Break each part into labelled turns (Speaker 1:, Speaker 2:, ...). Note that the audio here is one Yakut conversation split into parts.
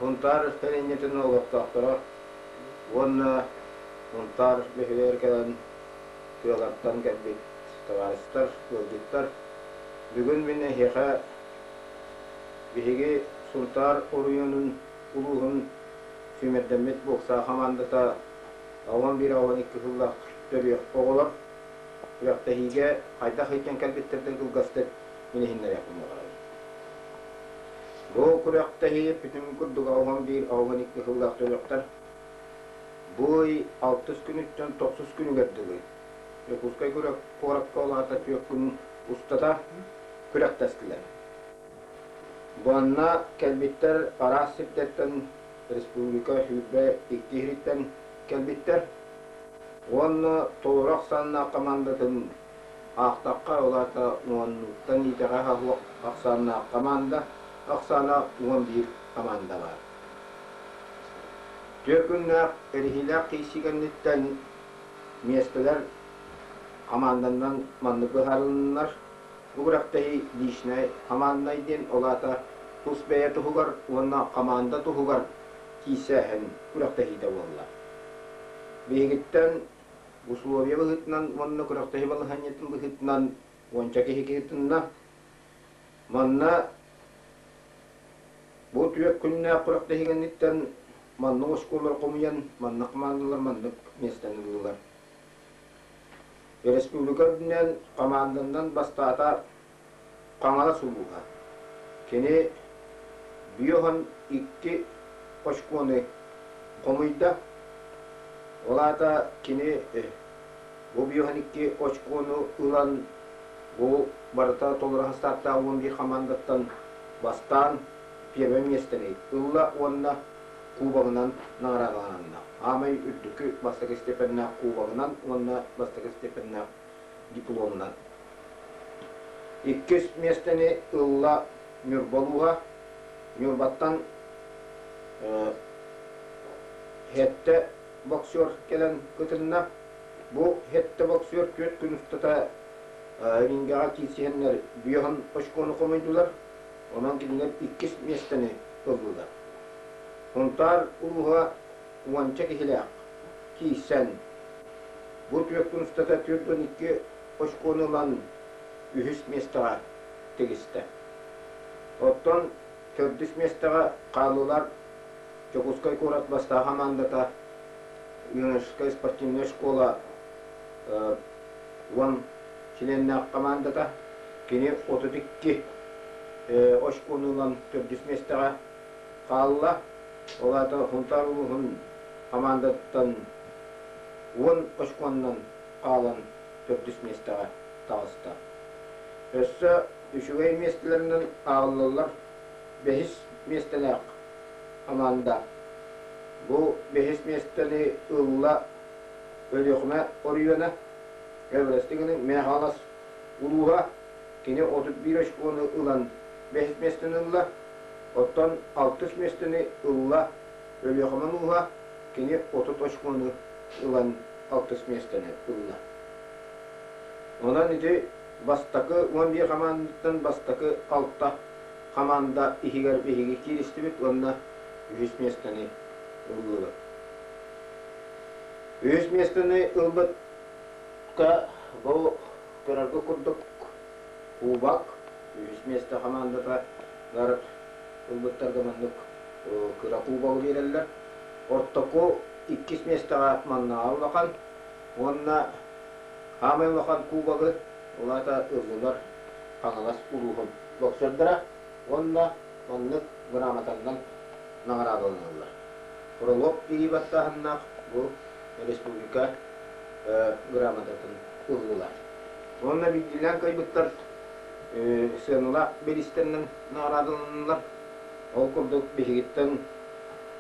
Speaker 1: Сунтаар сэлиэнньэтин олохтоохторо уонна Сунтаар бөһүөлэгэр кэлэн тыалартан кэлбит табаарыстар, ыалдьыттар, бүгүн мин эһиэхэ биһиги Сунтаар оройуонун улууһун сүүмэрдэммит буокса хамаандата 11-12 сыллаах төрүөх оҕолор күрэхтэһиигэ хайдах илдьэн кэлбиттэрин кылгастык билиһиннэриэхпин баҕарабын. Бу күрэхтэһии бүтүн курдук 11-12 сыллаах төрүөхтэр бу ый алтыс күнүттэн тохсус күнүгэр дылы Дьокуускай куоракка улаата түөрт күн устата күрэхтэстилэр. Манна кэлбиттэр араас сирдэртэн республика 22 иһириттэн кэлбиттэр уонна толору ахсааннаах командатын аахтахха, ол аата уоннуттан итэҕэһэ суох ахсааннаах команда ахсаана 11 команда баар. Түөрт күннээх эриһиилээх киирсии кэнниттэн миэстэлэр хамаанданан маннык быһаарылыннар. Бу күрэхтэһии личнэй хамаанднай диэн, ол аата тус бэйэ туһугар уонна хамаанда туһугар киирсээһин күрэхтэһиитэ буолла. Биһигиттэн условия быһыытынан уонна күрэхтэһии балаһыанньатын быһыытынан уонча киһи кыһытынна. Манна бу түөрт күннээх күрэхтэһии кэнниттэн маннык оскуолалар хомуйан, маннык хамаандалар маннык миэстэни ыллылар. Республика үрдүнэн хамаанданан бастаата Хаҥалас улууһа. Кини 52 очкону хомуйда. Ол аата кини бу 52 очкону ылан бу барыта толору састааптаах 11 хамаандаттан бастаан первое миэстэни ылла уонна кубогынан наҕараадаланна. Аамай үрдүкү бастакы степеннээх кубогынан уонна бастакы степеннээх дипломунан. Иккис миэстэни ылла Ньурба улууһа. Ньурбаттан сэттэ боксер кэлэн кытынна. Бу сэттэ боксер түөрт күн устата рингэҕэ киирсиһэннэр биэһин очкону хомуйдулар. Онон кинилэр иккис миэстэни ыллылар. Сунтаар улууһа уонча киһилээх киирсэн, бу түөрт күн устата 42 очкону ылан үһүс миэстэҕэ тигистэ. Оттон төрдүс миэстэҕэ хааллылар Дьокуускай куорат бастакы хамаандата юношескай спортивнай школа 10 чилиэннээх хамаандата. Кини 32 очкону ылан төрдүс миэстэҕэ хаалла. Ол аата Сунтаар улууһун хамаандатыттан 10 очконнан хаалан төрдүс миэстэҕэ таҕыста. Өссө үчүгэй миэстэлэринэн ааҕыллаллар бэһис миэстэлээх хамаанда. Бу бэһис миэстэни ылла Өлүөхүмэ оройуона, Эверестигини Мэҥэ Хаҥалас улууһа. Кини 31 очкону ылан бэһис миэстэни ылла. Оттон алтыс миэстэни ылла Өлүөхүмэ улууһа, кини 30 очкону ылан алтыс миэстэни ылла. Онон ити бастакы 11 хамаандаттан бастакы алта хамаанда иһигэр биһиги кииристибит уонна үһүс миэстэни ыллыбыт. Үһүс миэстэни ылбытка бу көрөргө курдук кубок үһүс миэстэ хамаандатыгар ылбыттарга маннык кыра кубогы биэрэллэр. Ортоку иккис миэстэҕэ маннааҕы улахан уонна хаамай улахан кубогы ол аата ыллылар Хаҥалас улууһун боксердара уонна маннык грамотаннан наҕараадаланаллар. Фролов илии баттааһыннаах бу республика грамотатын ыллылар. Уонна биирдиилээн кыайбыттар сыаналаах бириистэринэн наҕараадаланнылар. Ол курдук биһигиттэн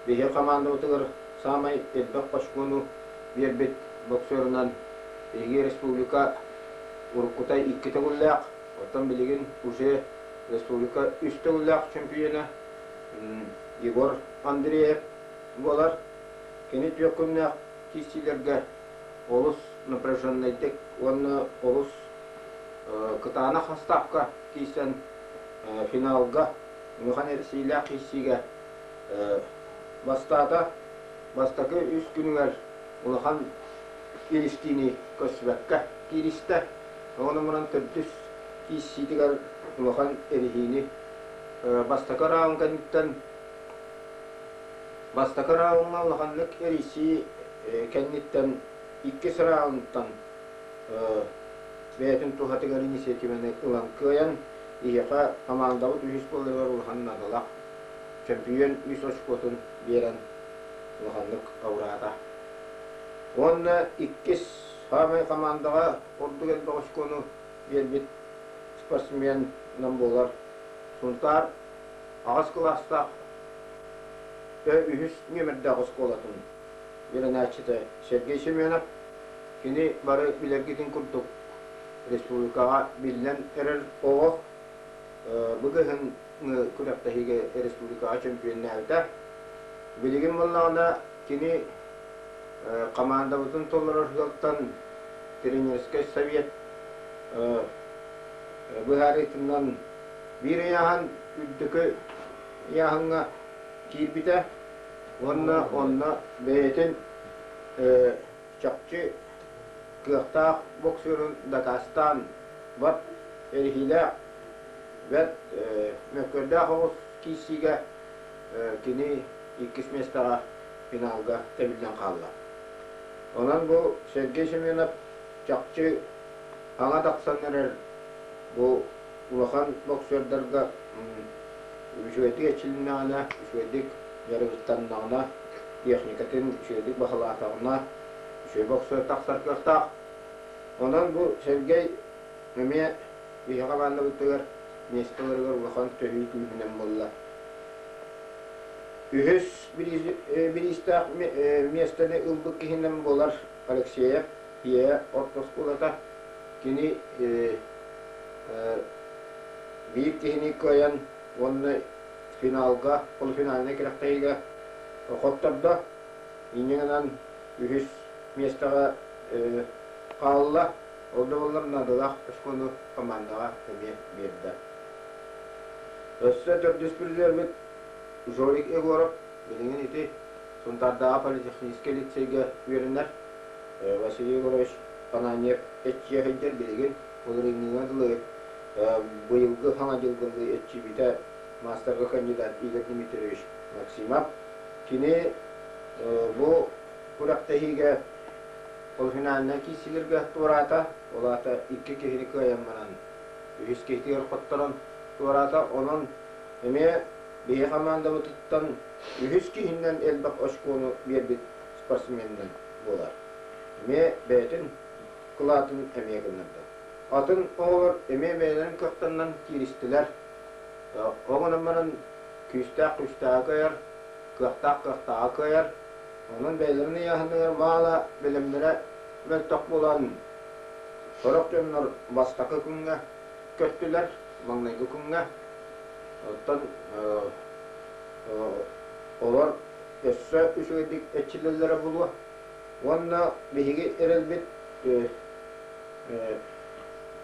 Speaker 1: биһиги хамаандабытыгар саамай элбэх очкону биэрбит боксерунан биһиги республика уруккута икки төгүллээх, оттон билигин уже республика үс төгүллээх чөмпүйүөнэ Егор Андреев буолар. Кини түөрт күннээх киирсиилэргэ олус напряженнайдык уонна олус кытаанах ставка киирсэн финалга улахан эрсиилээх киирсиигэ Бастаата, бастакы үс күнүгэр улахан кииристиини көрсүбэккэ кииристэ. Ону баран төрдүс киирсиитигэр улахан эриһиини бастакы раунд кэнниттэн бастакы раундҥа улаханнык эрийсии кэнниттэн иккис раундтан бэйэтин туһатыгар инициативаны ылан кыайан, биһиэхэ хамаандабыт үһүс буоларыгар улахан наадалаах чөмпүйүөн үс очкотун биэрэн улаханнык абыраата. Уонна иккис саамай хамаандаҕа ордук элбэх очкону биэрбит спортсменынан буолар Сунтаар аҕыс кылаастаах үһүс нүөмэрдээх оскуолатын үөрэнээччитэ Сергей Семенов. Кини бары билэргитин курдук республикаҕа биллэн эрэр оҕо. Бу кыһын күрэхтэһиигэ республикаҕа чөмпүйүөннээбитэ. Билигин буоллаҕына кини командабытын толорор сыалтан тренерскэй совет быһаарыытынан биир ыйааһын үрдүкү ыйааһыҥҥа киирбитэ уонна онно бэйэтин чахчы кыахтаах боксерун дакаастаан бат эриһиилээх бэрт мөккүөрдээх оҕус киирсиигэ кини иккис миэстэҕэ финалга тэбиллэн хаалла. Онон бу Сергей Семенов чахчы хаҥа тахсан эрэр бу улахан боксердарга үчүгэйдик эрчилиннэҕинэ, үчүгэйдик дьарыктаннаҕына, техникатын үчүгэйдик баһылаатаҕына, үчүгэй боксер тахсар кыахтаах. Онон бу Сергей эмиэ биһиэхэ хамаандабытыгар миэстэ ыларыгар улахан төһүү күүһүнэн буолла. Үһүс бириистээх миэстэни ылбыт киһинэн буолар Алексеев Ийэ орто оскуолата. Кини биир киһини кыайан уонна финалга, полуфинальнай күрэхтэһиигэ хоттордо. Инньэ гынан үһүс миэстэҕэ хаалла. Ол да буоллар наадалаах очкону командаҕа эмиэ биэрдэ. Өссө төрдүс призербит Жорик Егоров билигин ити Сунтаардааҕы политехническэй лицейгэ үөрэнэр. Василий Егорович Ананьев эрчийэ сылдьар билигин былырыыҥҥыга дылы быйылгы Саҥа дьылгылыы эрчийбитэ маастарга кандидат Игорь Дмитриевич Максимов. Кини бу күрэхтэһиигэ полуфинальнай киирсиилэргэ туораата, ол аата икки киһини кыайан баран үһүс киһитигэр хотторон туораата. Онон эмиэ биһи хамаандабытыттан үһүс киһинэн элбэх очкону биэрбит спортсменынан буолар. Эмиэ бэйэтин кылаатын эмиэ гыннарда. Атын оҕолор эмиэ бэйэлэрин кыахтарынан кииристилэр. Оҕонон баран күүстээх күүстээҕи кыайар, кыахтаах кыахтааҕы кыайар. Онон бэйэлэрин ыйааһыныгар маала бэлэмнэрэ мөлтөх буолан, сорох дьоннор бастакы күҥҥэ көттүлэр, маҥнайгы күҥҥэ. Оттон олор өссө үчүгэйдик эрчиллэллэрэ буолуо. Уонна биһиги эрэлбит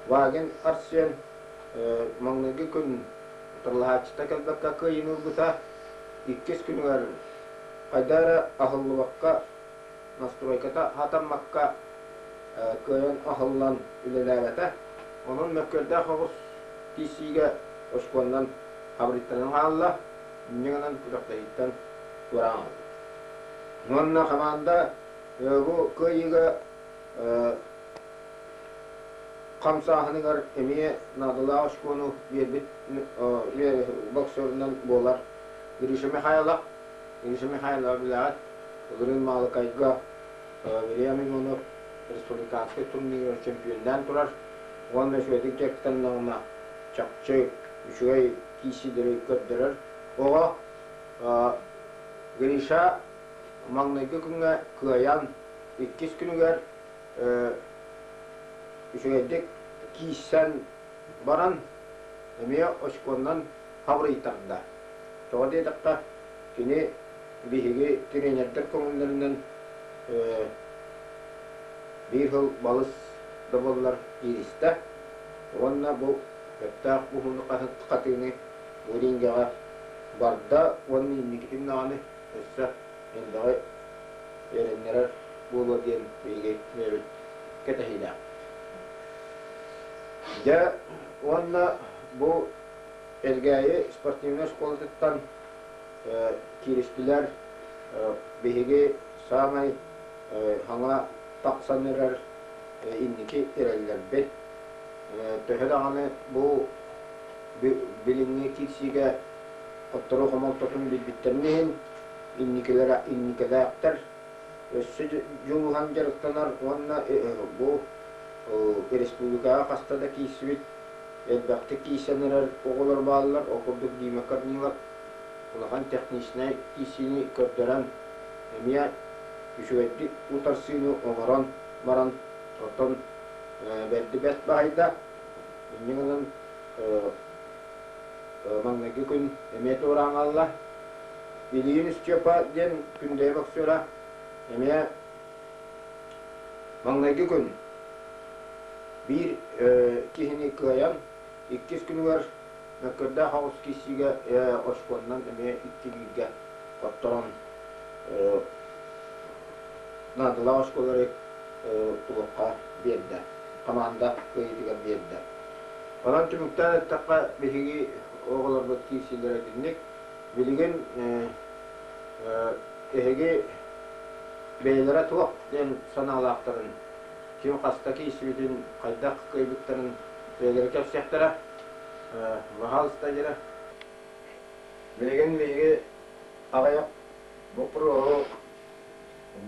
Speaker 1: Вагин Арсен маҥнайгы күн утарылаһааччыта кэлбэккэ кыайыыны ылбыта. Иккис күнүгэр хайдах эрэ аһыллыбакка, настройката хатаммакка кыайан аһыллан үлэлээбэтэ. Онон мөккүөрдээх оҕус киирсиигэ очконнан хабырыйтаран хаалла. Инньэ гынан күрэхтэһииттэн туораан хаалла. Уонна хамаанда бу кыайыыга хамсааһыныгар эмиэ наадалаах очкону биэрбит боксерунан буолар Гриша Михайлов. Гриша Михайлов билэҕит, былырыын Маалыкайга Вильям Иванов республиканскай турнирыгар чемпионнаан турар уонна үчүгэйдик дьарыктаннаҕына чахчы үчүгэй киирсиилэри көрдөрөр оҕо. Гриша маҥнайгы күҥҥэ кыайан, иккис күнүгэр үчүгэйдик киирсэн баран, эмиэ очконнан хабырыйтарда. Тоҕо диэтэххэ, кини биһиги тренердэр көҥүллэринэн биир сыл балыс да буоллар кииристэ уонна бу сөптөөх уһуну хатыыны бу рингэҕэ Барда уонна инникитин даҕаны өссө элбэҕи эрэннэрэр буолуо диэн биһиги бэйэбит кэтэһиилээх. Дьэ уонна бу Элгээйи спортивнай оскуолатыттан кииристилэр биһиги саамай хаҥа тахсан эрэр инники эрэллэрбит. Төһө даҕаны бу билиҥҥи киирсиигэ хотторуу хомолтотун билбиттэрин иһин инникилээхтэр өссө дьулуһан дьарыктанар уонна бу республикаҕа хаста да киирсибит элбэхтик киирсэн эрэр оҕолор бааллар. Ол курдук Дима Корнилов улахан техничнэй киирсиини көрдөрөн эмиэ үчүгэйдик утарсыыны оҥорон баран оттон бэрди бэрт баһыйда. Инньэ гынан маҥнайгы күн эмиэ туораан хаалла. Ильин Степа диэн Күндэйэ боксера эмиэ маҥнайгы күн биир киһини кыайан, иккис күнүгэр мөккүөрдээх оҕус киирсиигэ очконнан эмиэ икки бииргэ хотторон наадалаах оскуолалары туохха биэрдэ, хамаанда кыайыытыгар биэрдэ. Онон түмүктээн эттэххэ, биһиги оҕолорбут киирсиилэрэ итинник. Билигин эһиги бэйэлэрэ туох диэн санаалаахтарын, ким хаста киирсибитин, хайдах кыайбыттарын бэйэлэрэ кэпсиэхтэрэ. Баһаалыста дьэрэ. Билигин биһиги аҕыйах боппуруоһу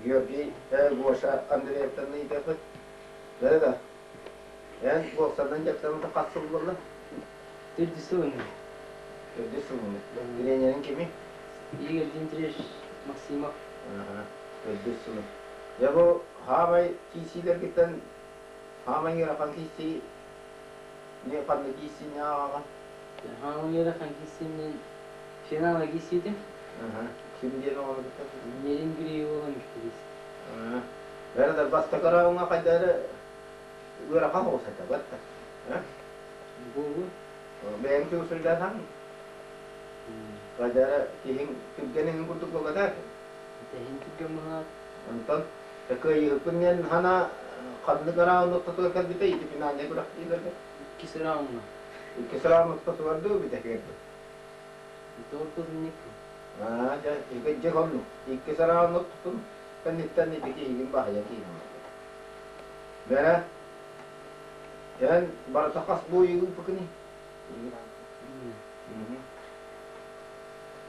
Speaker 1: Георгий Гоша Андреевтан ыйытыахпыт. Да-да. Эн буолсанан дьарыктаммыта хас сыл буолла?
Speaker 2: Төрдүс сылын.
Speaker 1: Төрдүс сылын. Тренерин кими?
Speaker 2: Игорь Дмитриевич Максимов.
Speaker 1: Төрдүс сылын. Дьэ бу хаамай киирсиилэргиттэн хаамай ыарахан киирсии не ханна киирсиини ааҕаҕын?
Speaker 2: Хаамай ыарахан киирсиинэн финала киирсиитим.
Speaker 1: Ким диэн оҕону кытта?
Speaker 2: Нерин Гуриеволан киирсиитим.
Speaker 1: Бэрэ да бастакы раундҥа хайда эрэ ыарахан оҕус этэ бат да.
Speaker 2: Буолу.
Speaker 1: Бэйэҥ чугусурдаатаҥ? Хайда эрэ киһиҥ түргэн иһин курдук буолбата.
Speaker 2: Тэһин түргэн быһаат.
Speaker 1: Онтон кыайыыппын диэн хана ханнык раунд ортотугар кэлбитэ ити финальнай күрэхтэһиилэргэ?
Speaker 2: Иккис раундҥа.
Speaker 1: Иккис раунд ортотугар дуу бүтэһигэр дуу?
Speaker 2: Ити ортотун
Speaker 1: Аа, дьэ, дьэ оннук. Иккис раунд ортотун кэнниттэн ити киһигин баһыйа киирэн барбыт. Бэрэ, эн барыта хас буойугун ыыппыкыный?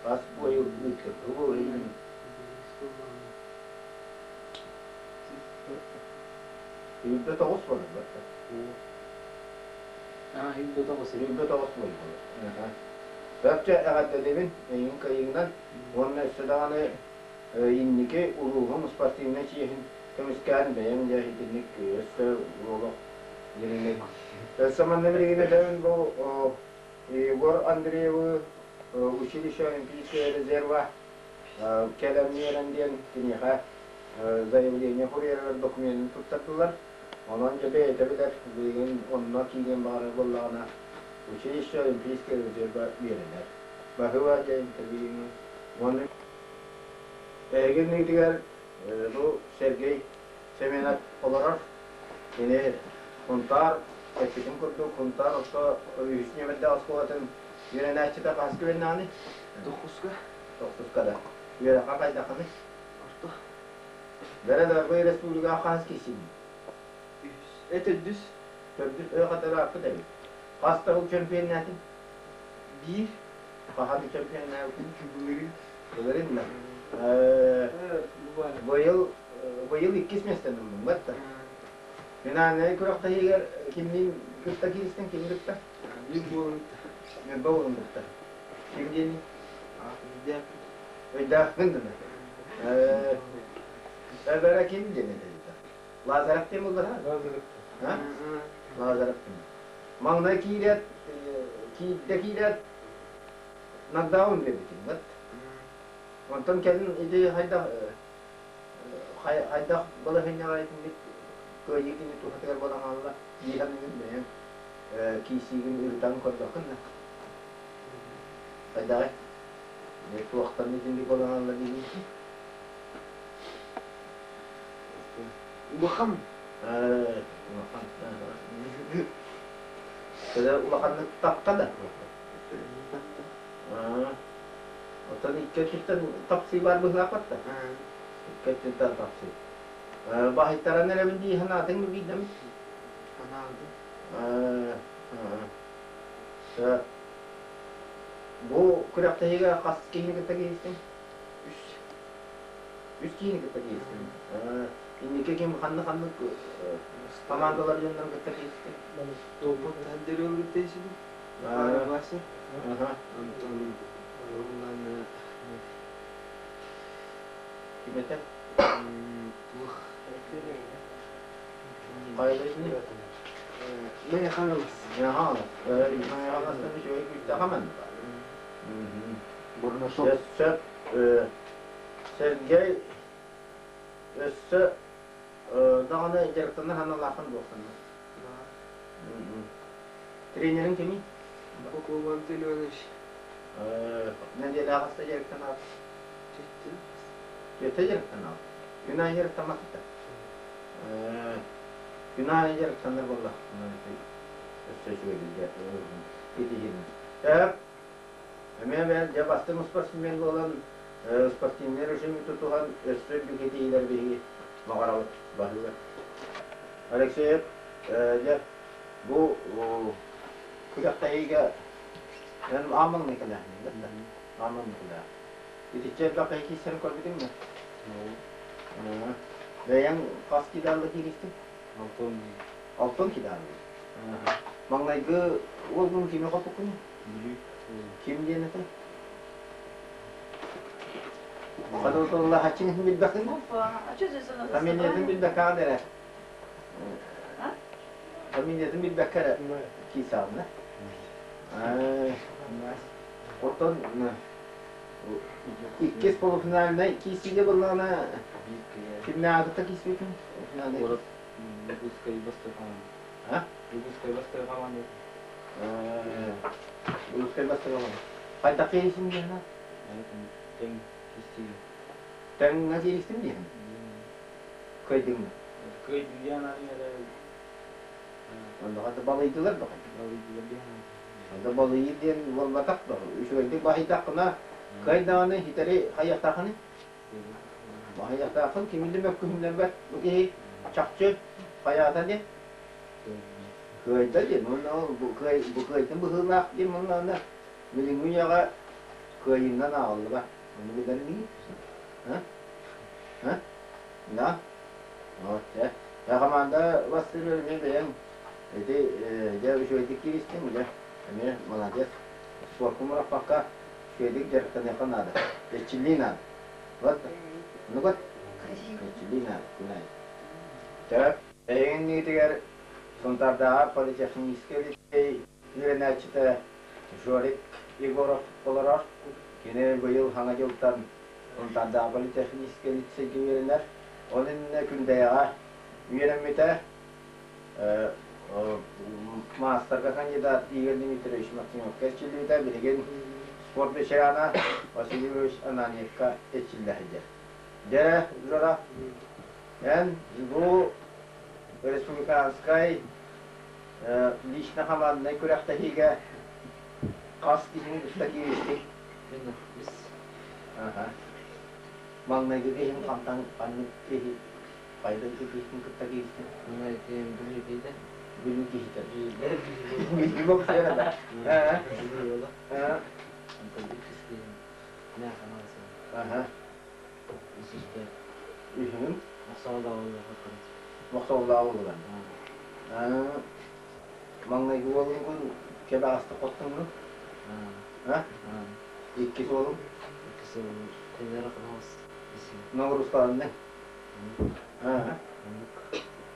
Speaker 1: Хас буойу ыыппыккын? 29 буолар барыта.
Speaker 2: Аа, 29.
Speaker 1: 29 буолар. Бэрчэ эҕэрдэлиибин эйигин кыайыыгынан уонна өссө даҕаны инники улууһум спортивнай чиэһин көмүскээн бэйэм дьэ итинник өссө олох дириҥник. Өссө манна билигин этэбин бу Егор Андреевы училище Олимпийского резерва кэлэн үөрэн диэн киниэхэ заявление суруйарыгар докуменын туттардылар. Онон дьэ бэйэтэ билэр, билигин онно киириэн баҕарар буоллаҕына училище Олимпийского резерва үөрэнэр. Баһыыба дьэ интервьюну уонна Эһиги иннигитигэр бу Сергей Семенов олорор. Кини Сунтаар, эппитим курдук, Сунтаар орто үһүс нүөмэрдээх оскуолатын үөрэнээччитэ хаһыска үөрэнэҕиний?
Speaker 2: Тохсуска.
Speaker 1: Тохсуска да. Үөрэххэ хайдаххыный?
Speaker 2: Орто.
Speaker 1: Бэрэ да бу республикаҕа хаһыс киирсиҥий?
Speaker 2: Үһүс. Төрдүс.
Speaker 1: Төрдүс өй эбит. Хас да сыл чөмпүйэннээтиҥ?
Speaker 2: Биир.
Speaker 1: Хаһан чөмпүйэннээбитиҥ?
Speaker 2: Былырыын.
Speaker 1: Былырыын да. Быйыл быйыл иккис миэстэни ыллым да. Финальнай күрэхтэһиигэр кимниин кытта кииристиҥ, ким кытта?
Speaker 2: Ньурба уолун кытта.
Speaker 1: Ньурба уолун кытта. Ким диэний?
Speaker 2: Өйдөөхпүн.
Speaker 1: Өйдөөхпүн да. Эбэрэ ким диэн этэй? Лазарев диэн буоллаха?
Speaker 2: Лазарев.
Speaker 1: Лазарев диэн. Маҥнай киирээт, киирдэ киирээт, нокдаун биэрбитим бат. Онтон кэлин ити хайдах хайдах балаһыанньаҕа итинник кыайыы кини туһатыгар буолан хаалла дии саныыбын бэйэм киирсиигин ырытан көрдөххүн да хайдаҕый? Туохтан итинник буолан диигин?
Speaker 2: Улахан.
Speaker 1: Улахан. Кэлэ улаханнык тапта да?
Speaker 2: Тапта.
Speaker 1: Оттон икки өттүттэн тапсыы баар быһыылаах да? Икки өттүттэн тапсыы. Баһыйтаран эрэбин дии санаатыҥ биирдэм?
Speaker 2: Санаабытым.
Speaker 1: Бу күрэхтэһиигэ хас киһини кытта кииристиҥ?
Speaker 2: Үс.
Speaker 1: Үс киһини кытта кииристиҥ. Инники ким ханнык-ханнык командалар дьоннорун кытта кииристиҥ?
Speaker 2: Топпут Андреевы кытта киирсибит. Вася. Антон Рулана.
Speaker 1: Ким этэ?
Speaker 2: Туох.
Speaker 1: Хайаларыны?
Speaker 2: Мэҥэ Хаҥалас.
Speaker 1: Мэҥэ Хаҥалас. Мэҥэ Хаҥаластан үчүгэй күүстээх аман.
Speaker 3: Бурнашов.
Speaker 1: Өссө Сергей өссө даҕаны дьарыктанар ханалааххын буолсанна. Тренерин кимий?
Speaker 2: Попов Антон Иванович.
Speaker 1: Нэдиэлэ хаста дьарыктанаҕыт?
Speaker 2: Түттү.
Speaker 1: Түөттэ дьарыктанаҕыт? Күн аайы дьарыктаммаккыт да? Күн аайы дьарыктанар буоллаххытына өссө үчүгэйдик итиһин. Сөп. Эмиэ бэл дьэ бастыҥ спортсмен буолан спортивнай режими тутуһан өссө үрдүк этиилэр биһиги баҕарабыт баһыыга. Алексеев дьэ бу күрэхтэһиигэ эн аан маҥнай кэлээһин да аан маҥнай кэлээһин. Итиччэ элбэх киһи киирсэрин көрбүтүҥ да? Бэйэҥ хас кидаалла кииристиҥ?
Speaker 2: Алтон.
Speaker 1: Алтон кидаалла. Маҥнайгы уолгун кими хоппуккунуй?
Speaker 2: Бүлүү.
Speaker 1: Ким диэн этэ? Хатыллаһаччыҥ билбэххин? Фамилиятын билбэккэҕин эрэ. Фамилиятын билбэккэ эрэ киисаҕына. Оттон иккис полуфинальнай киисиигэ буоллаҕына кимнээҕи киисибитин?
Speaker 2: Якутскай бастакы команда.
Speaker 1: А?
Speaker 2: Якутскай бастакы команда.
Speaker 1: Якутскай бастакы команда. Хайдах киирсин диэн?
Speaker 2: Тэҥ киирсиигэ.
Speaker 1: Тэҥҥэ кииристим диэн? Кыайдыҥ
Speaker 2: Кыайдым диэн эрэ.
Speaker 1: Онно балыйдылар да
Speaker 2: Балыйдылар диэн.
Speaker 1: Онно балыйыы диэн буолбатах да. Үчүгэйдик баһыйдаххына, кыайдаҕына хитэри хайыахтаахыный? Баһыйахтааххын кими да мөккүһүннэрбэт бу киһи чахчы хайаата диэн. Кыайда диэн уонна ол бу кыайдым быһыылаах диэн уонна билиҥҥи үйэҕэ кыайыынан ааҕыллыбат. Ону билэр инигин? А? А? Да? Вот, дьэ. Команда бастыыр эмиэ бэйэҥ ити дьэ үчүгэйдик кииристиҥ, дьэ эмиэ молодец. Спорка мураппакка үчүгэйдик дьарыктаныахха наада. Эрчиллии наада. Вот. Ну вот. Эрчиллии наада, күн аайы. Сөп. Эйигин иннигитигэр Сунтаардааҕы политехническэй лицей үөрэнээччитэ Жорик Егоров олорор. Кини быйыл Саҥа дьылтан Сунтаардааҕы политехническэй лицейгэ үөрэнэр. Ол иннинэ Күндэйэҕэ үөрэммитэ. Маастарга кандидат Игорь Дмитриевич Максимовка эрчиллибитэ. Билигин спорт ветерана Василий Иванович Ананьевка эрчиллэ сылдьар. Дьэ, Жора, эн бу республиканскай лично команднай күрэхтэһиигэ хас киһини кытта кииристиҥ?
Speaker 2: Үс.
Speaker 1: Маҥнайгы киһим хантан ханнык киһи хайдах киһитин кытта кииристиҥ?
Speaker 2: Бүлүү киһитэ.
Speaker 1: Бүлүү киһитэ. Бүлүү боксера да.
Speaker 2: Бүлүү уола. Онтон иккис киһим Мэҥэ Хаҥалас. Үсүстэр.
Speaker 1: Үһүн?
Speaker 2: Мохсоҕолоох
Speaker 1: Мохсоҕолоох уолугар. Маҥнайгы уолуҥ кэбэҕэстик хоттуҥнун? Иккис уолуҥ?
Speaker 2: Иккис уолум Тенера Хаҥалас.
Speaker 1: Ноҕуруускаланныҥ?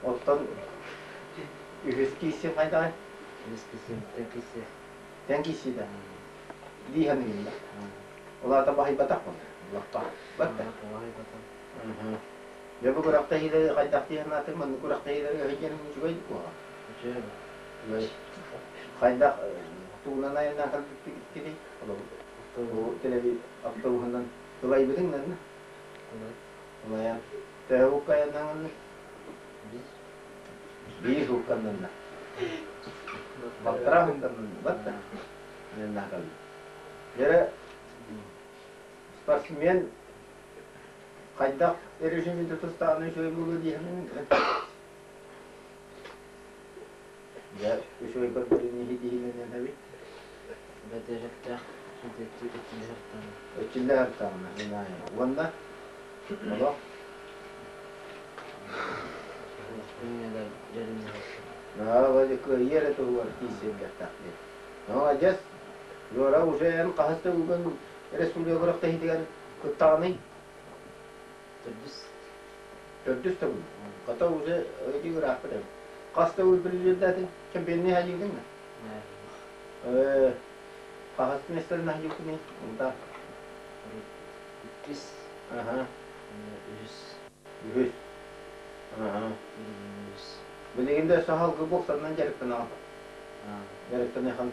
Speaker 1: Оттон үһүс киирсиҥ хайдаҕый?
Speaker 2: Үһүс киирсиим тэҥ киирсиэ.
Speaker 1: Тэҥ киирсиитэ? Дии саныыгын да? Ол аата баһыйбатах буолла. Лаппа. Батта.
Speaker 2: Баһыйбатах.
Speaker 1: Дьэ бу күрэхтэһиилэри хайдах дии санаатыҥ? Маннык күрэхтэһиилэри өһүйдьэниҥ үчүгэй буолуоҕа.
Speaker 2: Үчүгэй.
Speaker 1: Хайдах тугунан айаннаан кэлбиппитий? Холобур. Автобуһунан ылайбытыҥ нанна? Ылайан. Төһө укка айаннаҥынный? Биир укканнанна. Балтараа укканнанна. Батта. Айаннааталлар. Дьэ, спортсмен хайдах режимин тутустаҕына үчүгэй буолуо диэхинин Дьэ, үчүгэй көрдөрүүнү иһинэн эбит.
Speaker 2: Бэдэрэптээх өччүллэ
Speaker 1: Өччүллэ артаҕына, уонна олох кыайыы эрэ туһугар тиийсэргэхтээх диэн. Молодец! Жора уже эн хаһыс да бүгүн республика күрэхтэһиитигэр кыттаҕыный?
Speaker 2: Төрдүс.
Speaker 1: Төрдүс төгүл. Хата уже ити ыраахпыт эбит. Хас төгүл призердээтиҥ? Чемпионныы хаһыйдыҥ да? Хаһыс миэстэлэрин хаһыйбытыный? Унта.
Speaker 2: Иккис.
Speaker 1: Аха.
Speaker 2: Үһүс.
Speaker 1: Үһүс. Аха.
Speaker 2: Билигин үһүс.
Speaker 1: Билигин да саһалгы боксанан дьарыктанаҕын. Дьарыктаныахан.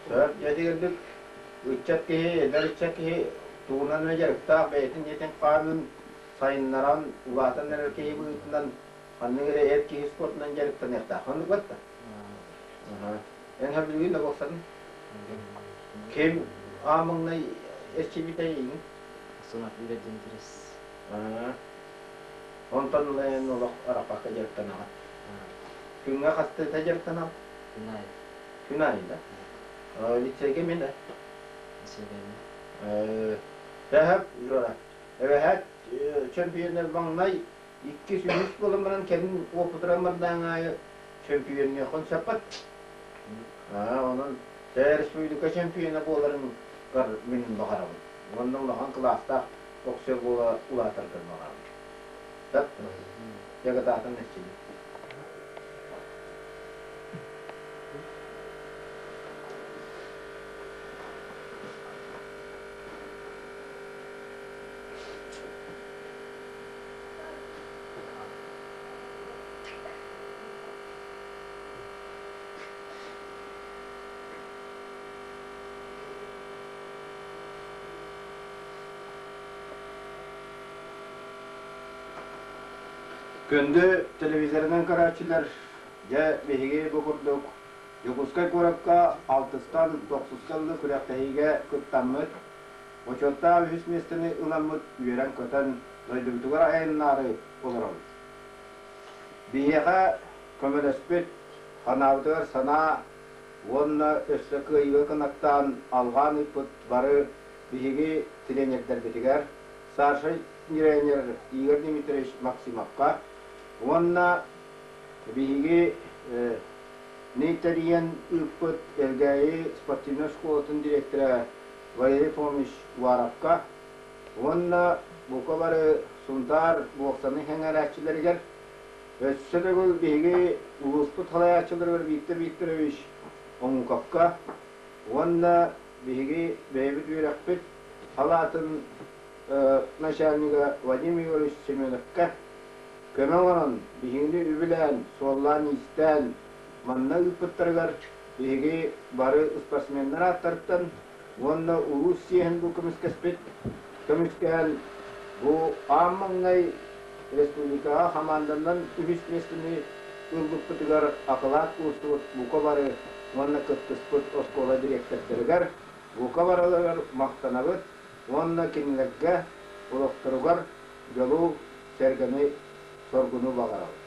Speaker 1: Сөп дьэтигэрдик ыччат киһи, эдэр ыччат киһи тугунан эрэ дьарыктаах бэйэтин дьиэтин хаанын сайыннаран, улаатан эрэр киһи быһыытынан ханнык эрэ эр киһи спортунан дьарыктаныахтаах. Оннук батта. Эн сөбүлүүгүн да боксатын? Ким аан маҥнай эрчийбитэй эйигин?
Speaker 2: Асанов Игорь Дмитриевич.
Speaker 1: Онтон ыла эн олох арахпакка дьарыктанаҕын. Күҥҥэ хастыыта дьарыктанаҕын?
Speaker 2: Күн аайы.
Speaker 1: Күн аайы да? Лицейгэ мин да?
Speaker 2: Лицейгэ мин.
Speaker 1: Тэһэп, Жора, эбэһээт чөмпүйүөннэр маҥнай иккис, үһүс буолан баран кэлин уопутуран бардаҕыҥ аайы чөмпүйүөннүөххүн сөппөт. Онон республика чемпиона буоларыҥ мин баҕарабын. Уонна улахан кылаастаах боксер буола улаатаргар баҕарабын. Так, ягодаатын эччилин. Күндү телевизорынан көрөөччүлэр, дьэ биһиги бу курдук Дьокуускай куоракка алтыстан тохсуска дылы күрэхтэһиигэ кыттаммыт, бочуоттаах үһүс миэстэни ыламмыт үөрэн-көтөн дойдубутугар айаннаары олоробут. Биһиэхэ көмөлөспүт, санаабытыгар санаа уонна өссө кыайыыга кынаттаан алҕаан ыыппыт бары биһиги тренердэрбитигэр старшай тренер Игорь Дмитриевич Максимовка уонна биһиги тэрийэн ыыппыт Элгээйи спортивнай школатын директора Валерий Фомич Уаровка уонна бука бары Сунтаар буоксаны сэҥээрээччилэригэр өссө төгүл биһиги улууспут салайааччыларыгар Виктор Викторович Омуковка уонна биһиги бэйэбит үөрэхпит салаатын начальнига Вадим Егорович Семеновка көмө оҥорон, биһигини үбүлээн, суоллаан-иистээн манна ыыппыттарыгар биһиги бары спортсменнар ааттарыттан уонна улуус съеһин бу көмүскэспит көмүскэһэн бу аан маҥнай республикаҕа хамаанданан үһүс миэстэни ылбыппытыгар акылаат уустубут бука бары уонна кыттыспыт оскуола дириэктэрдэригэр бука барыларыгар махтанабыт уонна кинилэргэ олохторугар дьолу, сэргэни, соргуну баҕарабыт.